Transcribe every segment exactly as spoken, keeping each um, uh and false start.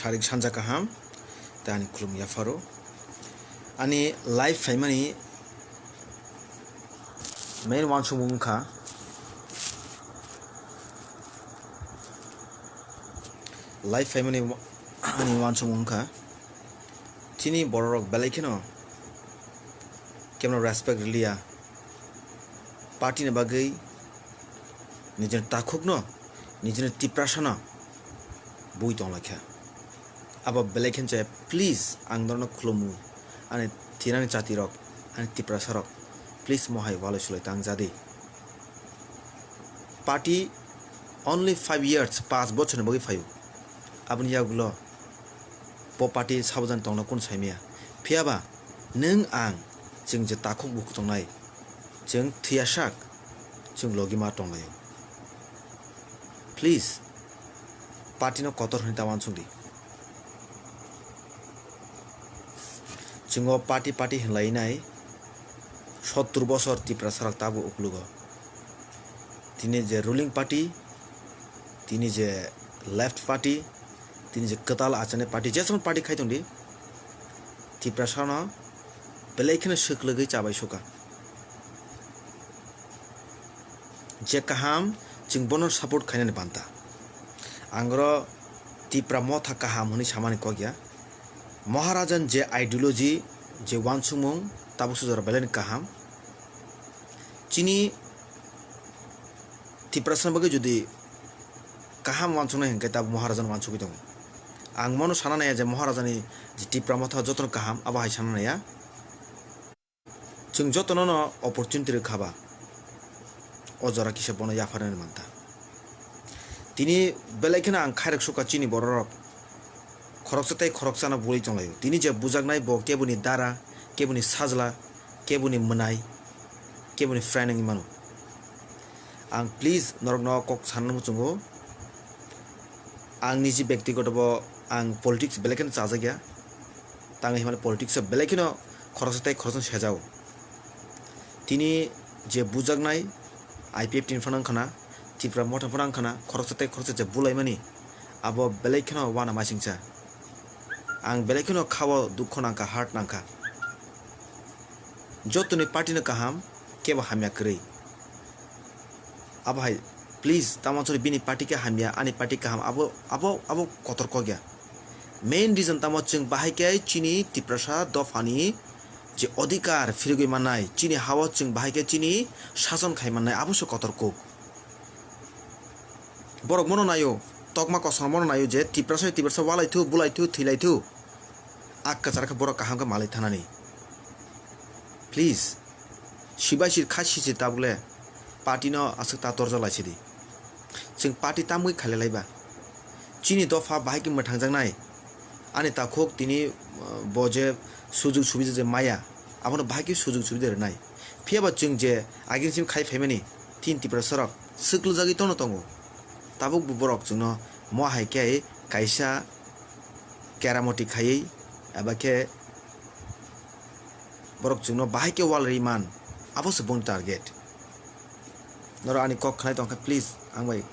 Sarik sanja kaham, tei ani khulum yapharo. Ani live phaimani main uansukmung wngkha, live phaimani wa-, ani uansukmung wngkha, chini bororok belai kheno kemno respect rwliya, party ni bagwi nijini takhukno, nijini Tiprasano bui tonglaikha. Abo belai khe je, please, ang norokno khulumu, ani thinani jatirok, ani Tiprasarok, please, mohai walai sulai tangjadi. Party only five years, panch bochorni bagwi phaio. Aboni yagulo bo party sabojan tongna kun saimaya. Phiyaba nwng ang chwng je takhuk bukhuk tongnai, chwng thwiyasak, chwng logi ma tonglaio. Please, party no kotor hwnwi ta uansukdi. Chwng o party party hwnlainai sottur bosor Tiprasarok tabuk uklugo. Tini je ruling party, tini je left party, tini je kwtal achane party, jesong party khai tongdi, Tiprasano belai kheno swklwgwi chabai suka. Je kaham, chwng bono support khainani banta. Ang oro Tipra motha kaham hwnwi samani kok ya. Maharajan je ideology, je uansukmung, tabuk sujora belai ni kaham. Chini Tiprasani bagwi jodi kaham uansuknai hinkhe tabuk Maharajan uansukgwi tongo. Ang mono sana naiya je Maharajani je Tipra motha jotono kaham, abo hai sana naiya. Chwng jotono no opportunity rwkha ba, o jora kisa bono yapharnani manta. Tini belai kheno ang khairok sukha chini bororok. Khoroksa tei khoroksano bui tonglaio. Tini je bujaknai bo keboni dara, keboni sajla, keboni mwnai, keboni friend wngwi mano. Ang please norokno kok sanani muchungo. Ang niji bektigoto bo ang politics belai kheno chajakya. Tangwi himani politics o belai kheno khoroksa tei khoroksa sejao. Tini je bujaknai I P F T ni phano wngkhana, Tipra motha phano wngkhana, khoroksa tei khoroksa je bulaimani, abo belai kheno wana masingcha. Ang belai kheno khao dukho nangkha, heart nangkha. Jotoni party no kaham, kebo hamya kwrwi. Abo hai, please, tamo chwng bini party khe hamya, ani party kaham, abo, abo, abo kotor kok ya. Main reason tamo chwng bahai khe chini Tiprasa dophani je odhikar phirigwi mannai, chini hao chwng bahai khe chini sason khai mannai, abo se kotor kok. Borok mono naio, tokma kosom mono naio je Tiprasa, Tiprasa walai thu, bulai thu, thwilai thu. A kwchar khe borok kaham khe malai thanani. Please, sibai sir kha sisir tabuk le party no aswk ta torjak lai sidi. Chwng party tamwi khailai laiba. Chini dopha bahai khe mwthangjaknai. Ani takhuk tini, uh, bo je sujug subida je maya, abono bahai khe sujug subida rwnai. Phiyaba chwng je agini simi khai phaimani tin Tiprasarok swklwjagwi tono tongo. Tabuk bo borok chwngno mo hai khe kaisa keramoti khaiwi eba khe borok chwngno bahai khe wal rwi man, abo se boni target. Norok ani kok khnai tongkha, please, ang bai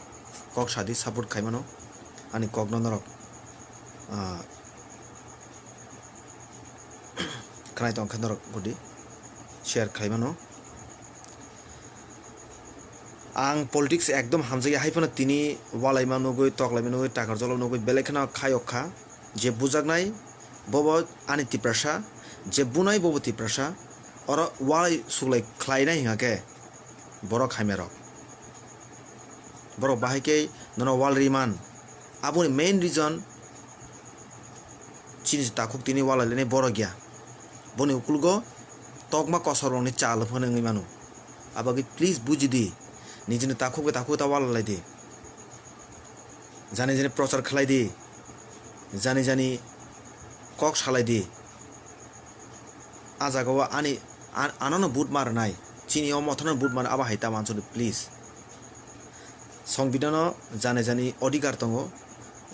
kok sadi, support khai mano ani kokno norok, ah, khnai tongkha norok gudi share khai mano. Ang politics ekdom hamjakya, hai phano tini walaima nugwi, toklaima nugwi, takar jolo nugwi, belai kheno khayok kha. Je bujaknai, bobo ani Tiprasa, je bunai, bobo Tiprasa, oro walai suklai khlainai hingkha khe borok hamyarok. Borok bahai khe nono wal riman. Aboni main reason chini takhuk tini walai lainai borok ya. Boni ukulugo tokma kosorbongni chal phano wngwi mano. Abagwi please buji di, nijini takhuk bai takhuk ta walai lai di. Jani jani prochar khlai di, jani jani kok salai di. A jaga o ani, an-, anono vote ma rwnai, chini o mothano vote ma rwnai, abo hai ta uansuk di, please. Songbidhano jani jani odhikar tongo,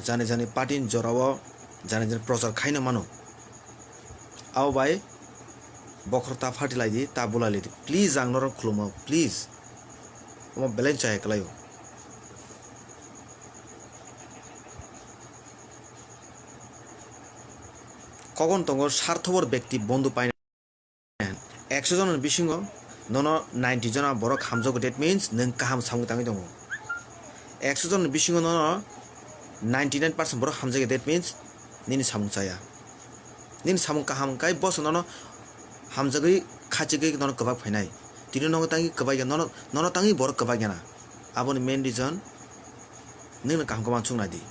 jani jani party ni jora o jani jani prochar khaino mano. Abo bai bokhorok ta phatilai di, ta bulai lai di. Please, ang norok khulumo, please. Omo belai chaya kwlaio. Kokon tongo sarthobor bekti bondhu painai. Ekso jona ni bisingo nono ninety jona borok hamjago, that means nwng kaham samung tangwi tongo. Ekso jona ni bisingo nono ninety nine percent borok hamjakya, that means nini samung chaya. Nini samung kaham wngkha, boso nono hamjagwi, khachigwi nono kwbak phainai. Tini nono tangwi kwbakya, nono, nono tangwi borok kwbakya na. Aboni main reason nwngno kaham khe uansuk nai di.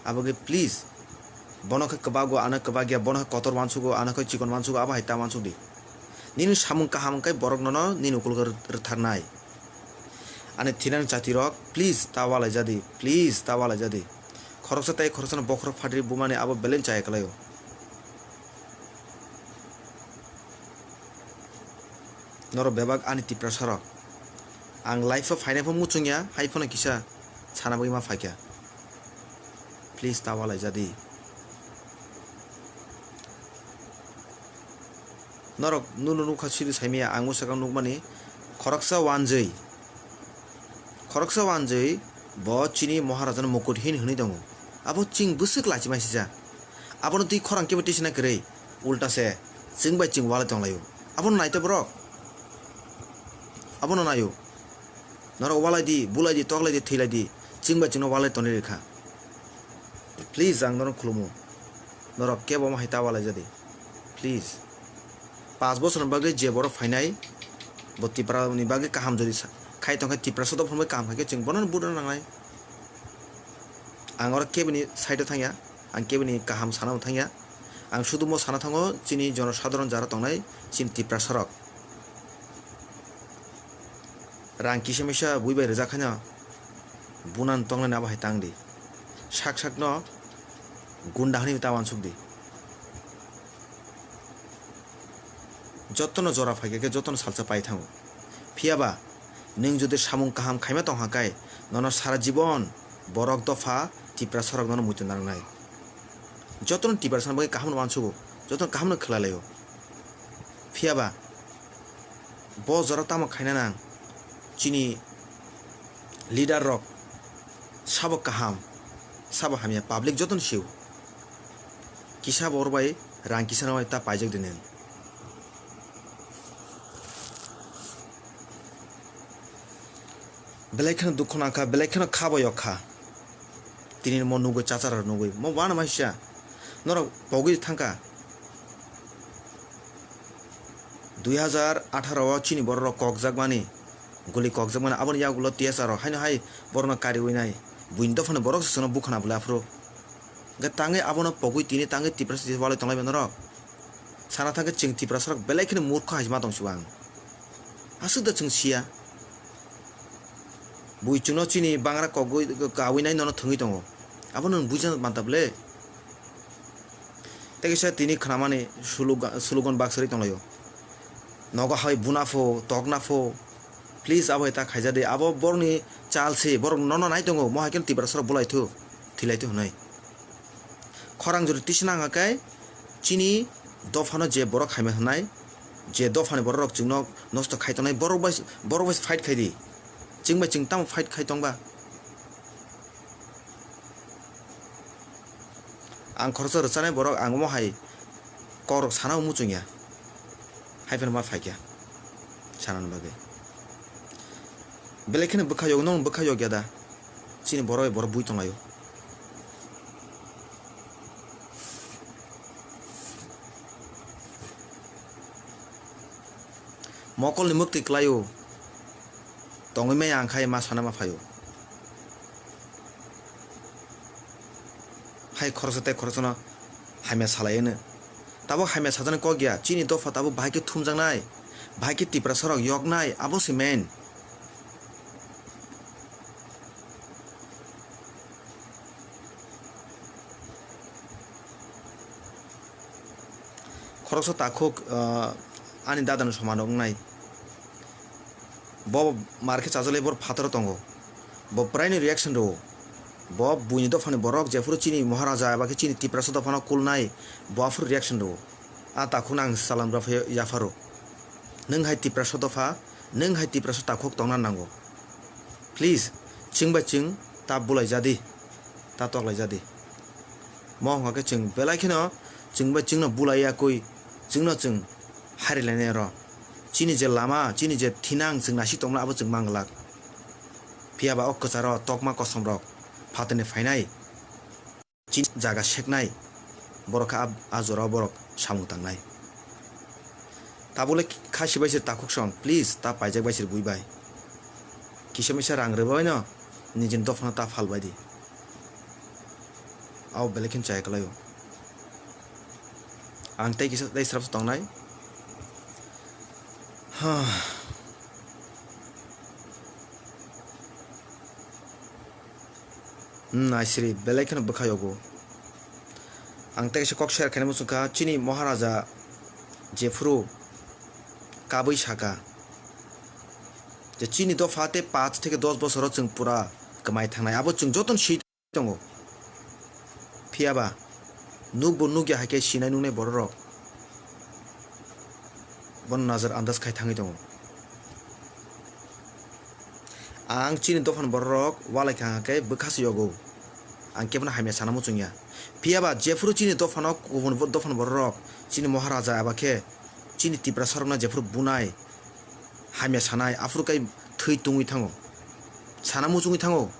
Abo khe please, bono khe kwbago, ano kwbakya, bono khe kotor uansugo, ano khe chikon uansugo, abo hai ta uansuk di. Nini samung kaham wngkhe borok nono nini ukulgo rw-, rwtharnai. Ani thinani jatirok, please, ta ualaija di, please, ta ualaija di. Khoroksa tei khoroksano bokhorok phatri bumani abo belai chaya kwlaio. Norok bebak ani Tiprasarok. Ang life-o phainai pho muchungya, hai phano kisa sana bagwi ma phaikha. Please, ta ualaija di. Norok nunu nukha sidi saimaya, ang o sakang nukmani khoroksa uanjwi. Khoroksa uanjwi bo chini Maharajano mukut hin hwnwi tongo. Abo chwng bwswk lachimai sija. Abono twi khorang kebo tisina kwrwi, ulta se chwng bai chwng walai tonglaio. Abono naito borok. Abono naio. Norok walai di, bulai di, toklai di, thwilai di. Chwng bai chwngno walai tonwi rwkha. Please, ang norok khulumo. Norok kebo omo hai ta ualaija di. Please. Paanch bosorni bagwi je borok phainai, bo Tiprani bagwi kaham jodi sa-, khai tongkha, Tiprasa dophani bagwi kaham khaikhe chwng bono budana nangnai. Ang oro keboni side-o thangya, ang keboni kaham sanabo thangya. Ang sudumo sana thango chini jonosadharon jara tongnai chini Tiprasarok. Rang kisa misa bui bai rijak haino bunan tongnani abo hai tang di. Sak sakno gunda hwnwi ta uansuk di. Jotono jora phaikha khe jotono salsa pai thango. Phiyaba nwng jodi samung kaham khaima tongkha khe nono sara jibon borok dopha Tiprasarok nono muitu narwknai. Jotono Tiprasani bagwi kaham no uansugo, jotono kaham no khwlai laio. Phiyaba bo jora tamo khaina nang, chini leader rok sabo kaham, sabo hamya, public jotono sio. Kisa bo oro bai rang kisa no bai ta paijak di nwng. Belai kheno dukhu nangkha, belai kheno kha bo yok kha. Tini mo nugwi, chachara nugwi, mo uanama sisa. Norok pogwi thangkha. Dui hazar atharo o chini borok rok kokjakmani, guli kokjakmani, aboni yagulo T S R rok haino hai borokno kariwi nai. Buini dophani borok se chwngno bukhana bwlai aphuru. Hwnkhe tangwi abono pogwi tini tangwi Tiprasa walai tonglaimani norok. Sana thangkhe chwng Tiprasarok belai kheno murkho hai se ma tong sibo ang. Aswk da chwng siya. Bui chwngno chini bangra kogwi, kawi nai nono thwngwi tongo. Abono nwng buijak manta bwle. Tei kisa tini khnamani slogan, slogan baksari tonglaio. Nogo hai buna pho, tokna pho. Please abo hai ta khaija di. Abo borokni chal se, borok nono nai tongo. Mo hai kheno Tiprasarok bulai thu, thilai thu hwnwi. Khorang jodi tisna wngkha khe chini dophano je borok hamya hwnai, je dophani borok rok chwngno nosto khai tongnai, borok bai, borok bai fight khai di. Chwng bai chwng tamo fight khai tongba? Ang khoroksa rwchanai borok, ang omo hai kokrok sana muchungya. Hai phano ma phaikha sanani bagwi. Belai kheno bwkha yok, nwng bwkha yok ya da? Chini borok bai borok bui tonglaio. Mokolni mwktwi kwlaio. Tongwi maya ang khai ma sana ma phaio. Hai khoroksa tei khoroksano hamya salai hwno. Tabuk hamya sajani kok ya, chini dopha tabuk bahai khe thumjaknai, bahai khe Tiprasarok yoknai, abo se main. Khoroksa takhuk, ah, ani dadani soman wngnai. Bo mar khe chajalai, bo phataro tongo. Bo praini reaction rwo. Bo buini dophani borok jephuru chini Maharaja eba khe chini Tiprasa dophano kulnai, bo aphuru reaction rwo. A takhukno ang salam rw phai yapharo. Nwng hai Tiprasa dopha, nwng hai Tiprasa takhuk tongna nango. Please, chwng bai chwng ta bulai jadi, ta toklai jadi. Mo wngkha khe chwng belai kheno chwng bai chwngno bulai ya kwi, chwngno chwng hari lainai oro. Chini je lama, chini je thinang chwng naisik tongmani abo chwng manglak. Phiya ba o kwcharo tokma kosom rok phatarni phainai, chini jaga seknai, borok kha a, a jorao borok samung tangnai. Tabukle khasi bai se takhuk song, please, ta paijak bai se bui bai. Kisa misa rang rwbaino nijini dophano ta phal bai di. Abo belai kheno chaya kwlaio. Ang tei kisa tei srapsa tongnai. Ha. Hmm, naisiri belai kheno bwkha yogo. Ang tei kaisa kok share khaina muchungkha, chini Maharaja jephuru kabui saka je chini dopha tei paanch theke dos bosoro chwng pura kwmai thangnai, abo chwng jotono si tongo. Phiya ba nukbo nukya hai khe sinai nuknai bororok bono nazar andas khai thangwi tongo. Ang chini dophani bororok walai kha hwnkhe bwkha se yogo. Ang kebono hamya sana muchungya. Phiya ba jephuru chini dophano kubun bo-, dophani bororok chini Maharaja eba khe chini Tiprasarokno jephuru bunai, hamya sanai, aphuru khe thwi tungwi thango, sana muchungwi thango.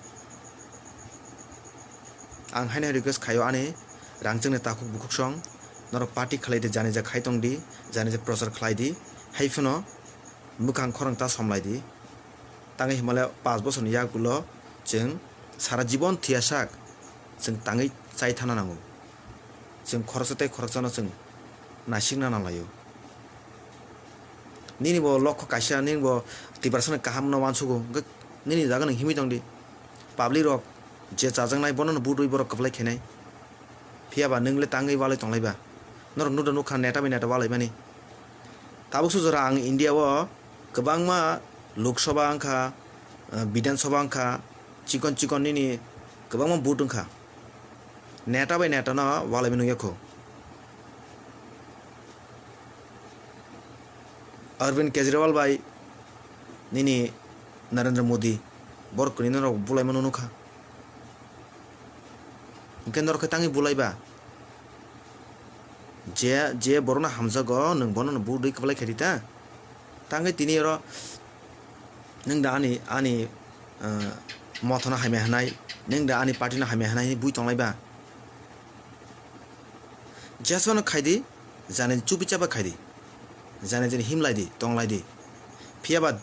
Ang haino request khaio ani rangchakni takhuk bukhuk song, norok party khlai di, janija khai tong di, janija prochar khlai di, hai phano mwkhang khorang ta somlai di. Tangwi himale paanch bosorni yagulo chwng sara jibon thiya sak chwng tangwi chai thana nango. Chwng khoroksa tei khoroksano chwng naisikna nanglaio. Nini bo lokho kaisa, nini bo Tiprasani kahamno uansugo, hwnkhe nini jaga nwng himwi tong di. Public rok je chajaknai bonono budui borok kwplai khainai. Phiya ba nwng le tangwi walai tonglai ba? Norok nukda nukha neta bai neta walai mani. Tabuk sujora ang India o kwbangma Lok Sabha wngkha, eh, Bidhan Sabha wngkha, chikon chikon nini kwbangma vote wngkha. Neta bai neta no walai mani nukya kho. Arvind Kejriwal bai nini Narendra Modi borok kwnwi norok bulai mano nukha. Hwnkhe norok khe tangwi bulai ba? Je, je borokno hamjago, nwng bono budui kwplai khaidi ta? Tangwi tini oro nwng da ani, ani, ah, mothano hamya hwnai, nwng da ani party no hamya hwnai hinwi bui tonglai ba? Jeswano khaidi, jani chubi chaba khaidi. Jani jani himlai di, tonglai di. Phiya ba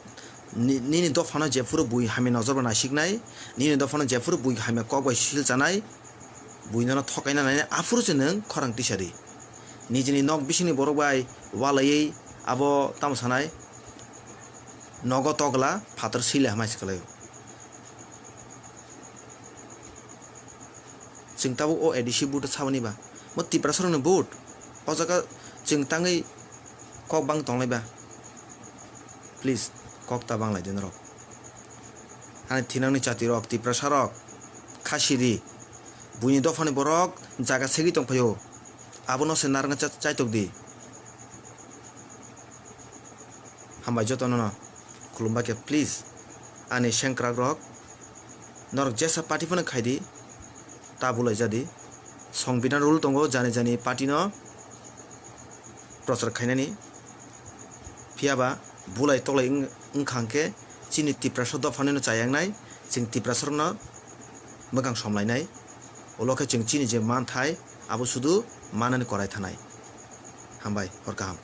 ni-, nini dophano jephuru bui hamya nojor bai naisiknai, nini dophano jephuru bui hamya kok bai sil chanai, bui nono thokaina nainai, aphuru se nwng khorang tisa di. Nijini nok bisingni borok bai walaiwi abo tamo sanai, nogo togla, phatar sila hamai se kwlaio. Chwng tabuk o A D C vote saboni ba? Bo Tiprasarokni vote. O jaga chwng tangwi kok bang tonglai ba? Please, kok ta banglai di norok. Ani thinangni chatirok, Tiprasarok, kha sidi. Buini dophani borok jaga segwi tongphaio. Abono se narwkna cha-, chaitok di. Hambai jotono no. Khulumbai khe please. Ani sengkrak rok. Norok jesa party phano khaidi. Ta bulai jadi. Songbidan rule tongo jani jani party no prochar khainani. Phiya ba bulai toklai wng-, wngkha hwnkhe chini Tiprasa dophani no chayangnai. Chwng Tiprasa rokno mwkhang somlainai. Ulo khe chwng chini je manthai abo sudu manani korai thanai. Hambai, hor kaham.